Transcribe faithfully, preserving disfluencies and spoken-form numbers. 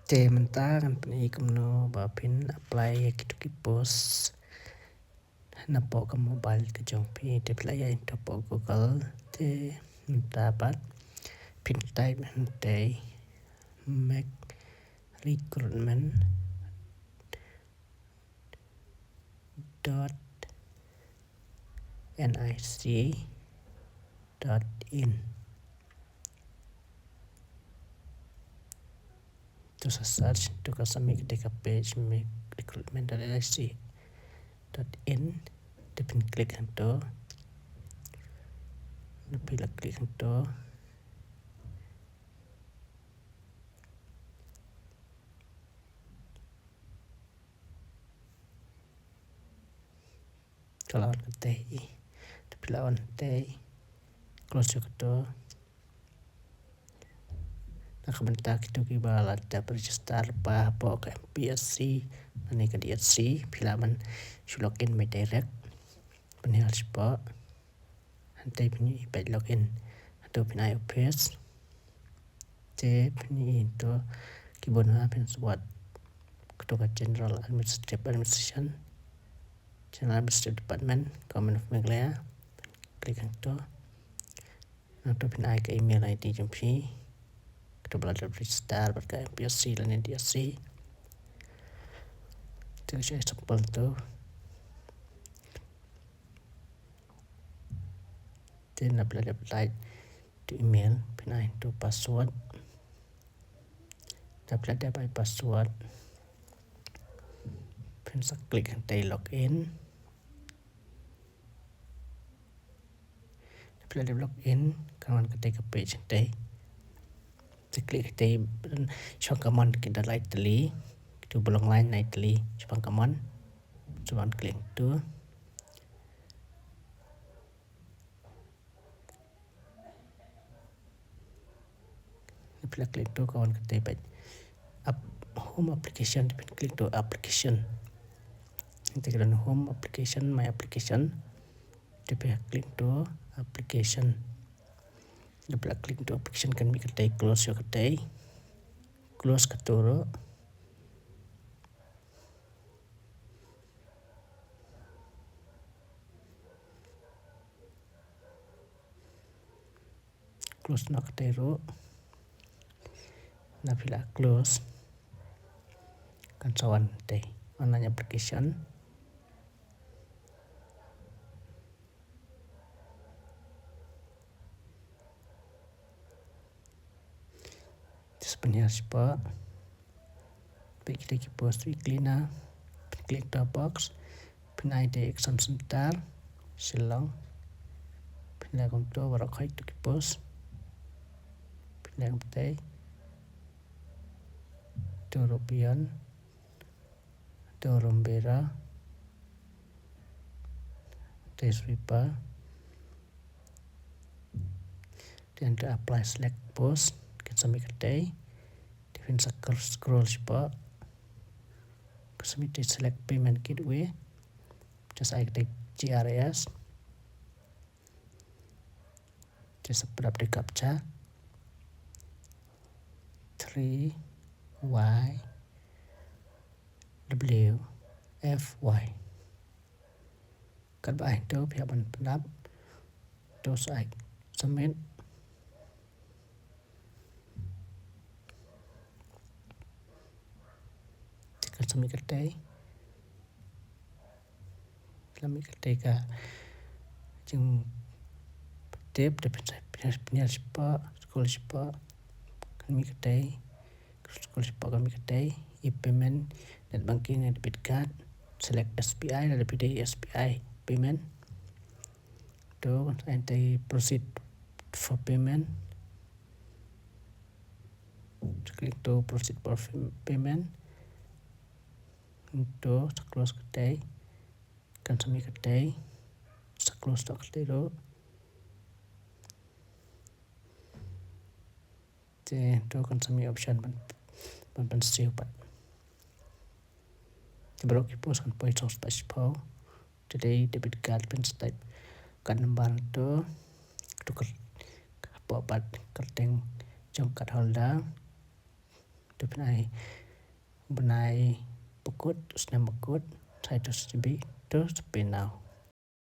Te mynta ngan pyni kumno ba phin apply ïa kito ki post napoh ka mobile ka jong phi. Te phi lah ïa enter hapoh Google, te mynta pat phin type hangtei make recruitment dot N I C dot in. To sa search, to kan sa mih kata ka page, make recruitment dot N I C dot in. Te phin click hangto. Na phi la click hangto. Ka la on katei. Te phi la on katei. Close ïa kato. Na ka bynta kito kiba la dep register hapoh ka M P S C lane ka D S C, phi lah ban shu login beit direct. Pynhiar shapoh. Hangtei phin ïohi peit login. Hato phin ai office. Te phin ïohi to ki bun ha phin sa wad kato ka General Administrative Administration, General Administrative Department, Government of Meghalaya. Click hangto. Nangto phin ai ka email I D jong phi. Kato ba la dep register bad ka M P S C lane D S C. Te ka example to. Te na phi la dep type to email, phin ai to password. Na phi la dep ai password, phin sa click hangtei login. Na phi la dep login, kan wan katei ka page hangtei. Te click hangtei, shaphang ka mon ki da lai tylli. Kito ba long line lai tylli shaphang ka mon. Sa wan click to. Phi la click to ka wan katei peit app, home application, te phin click to application. Te ka don home application, my application. Te phi click to application. Phi la click to application, kan mih katei, close ïa katei. Close kato ruh. Close noh katei ruh. Na phi la close, kan sa wan tei online application. Te sa pynhiar shapoh. Peit kita ki post weekly na. Phin click to box. Phin ai te exam center Shillong. Phin leh kumto baroh khoit to ki post. Phin leh kumtei. To ruh peon. To ruh mbira. Te sweeper. Te enter apply, select post, kan sa mih katei. Te phin sa scroll shapoh. Kan sa mih te select payment gateway. Te sa ai katei G R A S. Te sa pyndonkam te captcha. Three Y W F Y. Katba ai to phi hap ban pyndap. To sa ai submit. Te kan sa mih katei. Kan sa mih katei ka jingtip, te phin sa pynhiar shapoh, scroll shapoh. Kan mih katei. Scroll shapoh, kan mih katei. E-payment, net banking, net debit card. Select S B I, lada phi dei S B I payment. To kan sa enter proceed for payment. Click to proceed for payment. To sa close katei. Kan sa mih katei. Sa close to katei ruh. Te to kan sa mih option ban, ban pynsiew pat. Te baroh ki post kan poi shuh shuh pat shiphew. Te dei debit card, phin sa type card number to, to ka, hapoh pat kyrteng jong card holder. To pynai bnai bakut, snem bakut, sai to sbi, to sbi nau.